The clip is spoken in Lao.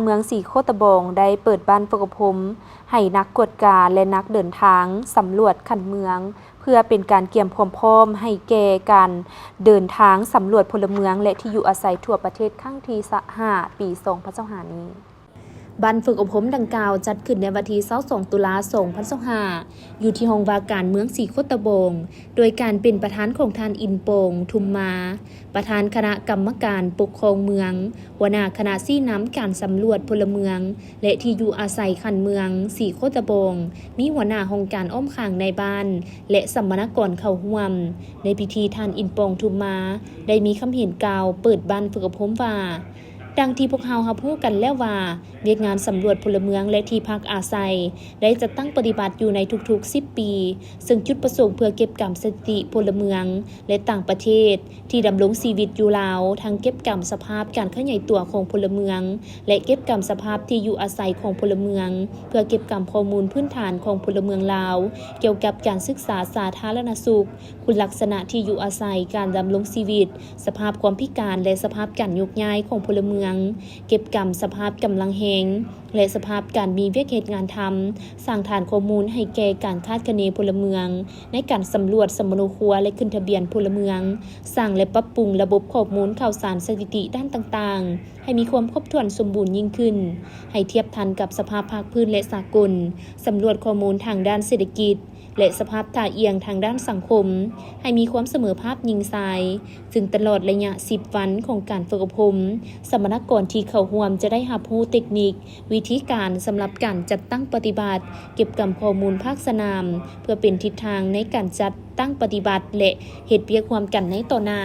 ເມືອງສີໂຄດຕະບອງ ໄດ້ເປີດບ້ານຝຶກອົບຮົມໃຫ້ນັກກວດກາ ແລະ ນັກເດີນທາງສຳຫຼວດຂັ້ນເມືອງ ເພື່ອເປັນການກຽມຄວາມພ້ອມໃຫ້ແກ່ການເດີນທາງສຳຫຼວດພົນລະເມືອງ ແລະ ທີ່ຢູ່ອາໄສທົ່ວປະເທດຄັ້ງທີຫ້າ ປີສອງພັນຊາວຫ້ານີ້. ບ້ານຝຶກອົບຮົມດັ່ງກ່າວຈັດຂຶ້ນໃນວັນທີຊາວສອງ ຕຸລາ ສອງພັນຊາວຫ້າ ຢູ່ທີ່ຫ້ອງວ່າການເມືອງສີໂຄດຕະບອງ ໂດຍການເປັນປະທານຂອງທ່ານ ອິນປອງ ທຸມມາ ປະທານຄະນະກຳມະການປົກຄອງເມືອງ, ຫົວໜ້າຄະນະຊີ້ນຳການສຳຫຼວດພົນລະເມືອງ ແລະ ທີ່ຢູ່ອາໄສຂັ້ນເມືອງສີໂຄດຕະບອງ, ມີຫົວໜ້າຫ້ອງການອ້ອມຂ້າງນາຍບ້ານ ແລະ ສຳມະນາກອນເຂົ້າຮ່ວມ. ໃນພິທີ ທ່ານ ອິນປອງ ທຸມມາ ໄດ້ມີຄຳເຫັນກ່າວເປີດບ້ານຝຶກອົບຮົມວ່າ, ດັ່ງທີ່ພວກເຮົາຮັບຮູ້ກັນແລ້ວວ່າ ວຽກງານສຳຫຼວດພົນລະເມືອງ ແລະ ທີ່ພັກອາໄສ ໄດ້ຈັດຕັ້ງປະຕິບັດຢູ່ໃນທຸກໆສິບປີ, ເຊິ່ງຈຸດປະສົງເພື່ອເກັບກຳສະຖິຕິພົນລະເມືອງ ແລະ ຕ່າງປະເທດ ທີ່ດຳລົງຊີວິດຢູ່ລາວ, ທັງເກັບກຳສະພາບການຂະຫຍາຍຕົວຂອງພົນລະເມືອງ ແລະ ເກັບກຳສະພາບທີ່ຢູ່ອາໄສຂອງພົນລະເມືອງ, ເພື່ອເກັບກຳຂໍ້ມູນພື້ນຖານຂອງພົນລະເມືອງລາວ ກ່ຽວກັບການສຶກສາສາທາລະນະສຸກ, ຄຸນລັກສະນະທີ່ຢູ່ອາໄສ, ການດຳລົງຊີວິດ, ສະພາບຄວາມພິການ ແລະ ສະພາບການໂຍກຍ້າຍຂອງພົນລະເມືອງ, ເກັບກຳສະພາບກຳລັງແຮງ ແລະ ສະພາບການມີວຽກເຮັດງານທຳ, ສ້າງຖານຂໍ້ມູນໃຫ້ແກ່ການຄາດຄະເນພົນລະເມືອງ ໃນການສຳຫຼວດ, ສຳມະໂນຄົວ ແລະ ຂຶ້ນທະບຽນພົນລະເມືອງ, ສ້າງ ແລະ ປັບປຸງລະບົບຂໍ້ມູນຂ່າວສານສະຖິຕິດ້ານຕ່າງໆ ໃຫ້ມີຄວາມຄົບຖ້ວນສົມບູນຍິ່ງຂຶ້ນ, ໃຫ້ທຽບທັນກັບສະພາບພາກພື້ນ ແລະ ສາກົນ, ສຳຫຼວດຂໍ້ມູນທາງດ້ານເສດຖະກິດ ແລະ ສະພາບທ່າອ່ຽງທາງດ້ານສັງຄົມ ໃຫ້ມີຄວາມສະເໝີພາບຍິງຊາຍ, ຊຶ່ງຕະຫຼອດໄລຍະສິບວັນຂອງການຝຶກອົບຮົມ, ສຳມະນາກອນທີ່ເຂົ້າຮ່ວມຈະໄດ້ຮັບຮູ້ເຕັກນິກ, ວິທີການສຳລັບການຈັດຕັ້ງປະຕິບັດ, ເກັບກຳຂໍ້ມູນພາກສະໜາມ ເພື່ອເປັນທິດທາງໃນການຈັດຕັ້ງປະຕິບັດ ແລະ ເຮັດວຽກຮ່ວມກັນໃນຕໍ່ໜ້າ.